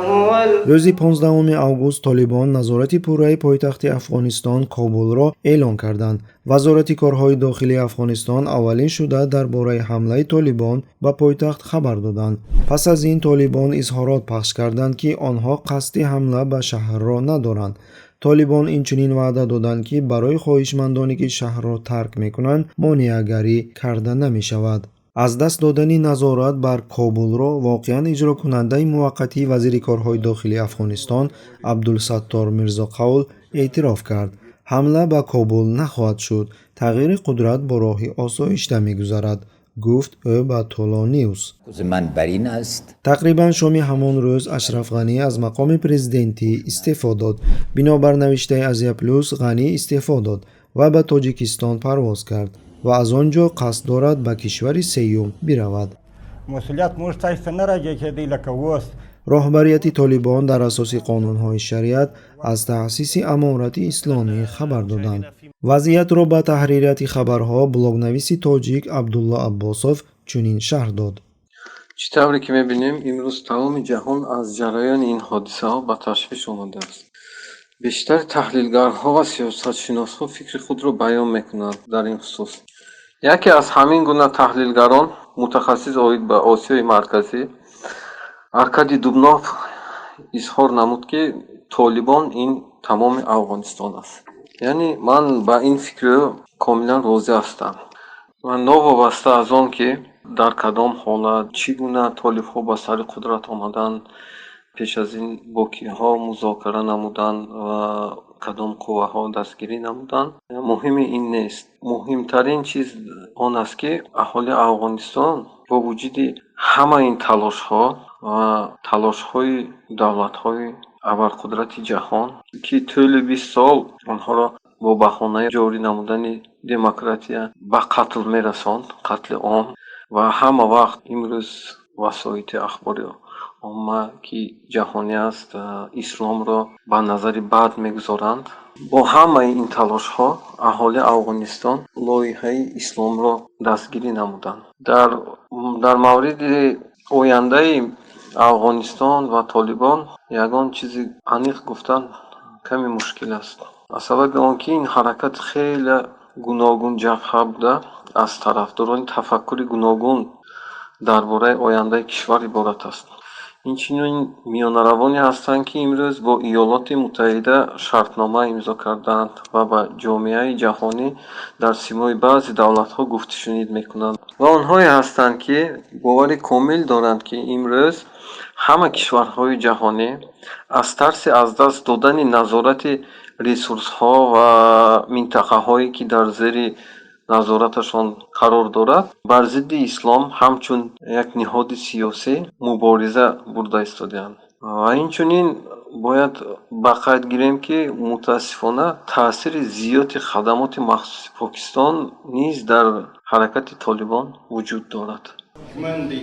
هو Рӯзи 15 август Толибон назорати пурраи пойтахти Афғонистон, Кобулро эълон карданд. Вазорати корҳои дохилии Афғонистон аввалин шуда дар бораи ҳамлаи Толибон ба пойтахт хабар доданд. Пас аз ин Толибон изҳорот пахш карданд, ки онҳо қасди ҳамла ба шаҳрро надоранд. Толибон инчунин ваъда доданд, ки барои хоҳишмандоне, ки шаҳрро тарк мекунанд, монеагарӣ карда намешавад. Аз даст додани назорат бар Кобулро воқеан иҷрокунандаи муваққатии вазири корҳои дохилии Афғонистон Абдулсаттор Мирзоқаул эътироф кард. Ҳамла ба Кобул нахоҳад шуд, тағйири қудрат бо роҳи осоишта мегузарад, гуфт ӯ ба Толо Ньюс. من بر این است. Тақрибан шоми ҳамон рӯз Ашраф Ғанӣ аз мақоми президентӣ истеъфо дод. Бинобар навиштаи Азия Плюс, Ғанӣ истеъфо дод ва ба Тоҷикистон парвоз кард ва аз он ҷо қасд дорад ба кишвари сеюм биравад. مسئولیت موږ تاسو ته نه راجع کېدی لکه اوس. Роҳбарияти Толибон дар асоси қонунҳои шариат аз таъсиси аморати исломӣ хабар доданд. Вазъиятро ба таҳририяти хабарҳо блогнависи тоҷик Абдулло Аббосов чунин шарҳ дод. Чӣ тавре ки мебинем, имрӯз тамоми ҷаҳон аз ҷараёни ин ҳодисаҳо ба ташвиш омадааст. Бештари таҳлилгарҳо ва сиёсатшиносҳо фикри худро баён мекунанд дар ин хусус. Яке аз ҳамин гуна таҳлилгарон, мутахассис оид ба Осиёи Марказӣ Аркадий Дубнов изҳор намуд, ки Толибон ин тамоми Афғонистон аст. Яъне ман ба ин фикри ӯ комилан розӣ ҳастам ва новобаста аз он, ки дар кадом ҳолат, чӣ гуна толибҳо ба сари қудрат омаданд, пеш аз ин бо киҳо музокара намуданд ва кадом қувваҳо дастгирӣ намуданд, муҳими ин нест. Муҳимтарин чиз он аст, ки аҳолии Афғонистон бо вуҷуди ҳамаи ин талошҳо ва талошҳои давлатҳои абарқудрати ҷаҳон, ки тӯли 20 сол онҳоро бо баҳонаи ҷорӣ намудани демократия ба қатл мерасонд, қатли ом ва ҳама вақт имрӯз васоити ахбори омма, ки ҷаҳонӣ аст, исломро ба назари бад мегузоранд, бо ҳамаи ин талошҳо аҳолии Афғонистон лоиҳаи исломро дастгирӣ намуданд. Дар мавриди ояндаи Афғонистон ва Толибон ягон чизи аниқ гуфтан каме мушкил аст, аз сабаби он ки ин ҳаракат хеле гуногунҷабҳа буда, аз тарафдорони тафаккури гуногун дар бораи ояндаи кишвар иборат аст. Инчунин миёнаравоне ҳастанд, ки имрӯз бо Иёлоти Муттаҳида шартнома имзо кардаанд ва ба ҷомеаи ҷаҳонӣ дар симои баъзе давлатҳо гуфтушунид мекунанд, ва онҳое ҳастанд, ки бовари комил доранд, ки имрӯз ҳама кишварҳои ҷаҳонӣ аз тарси аз даст додани назорати ресурсҳо ва минтақаҳое, ки дар зери назораташон қарор дорад, бар зидди ислом ҳамчун як ниҳоди сиёсӣ мубориза бурда истодаанд. Ва инчунин бояд ба қайд гирем, ки мутаассифона таъсири зиёди хадамоти махсуси Покистон низ дар ҳаракати Толибон вуҷуд дорад. ژمن دی.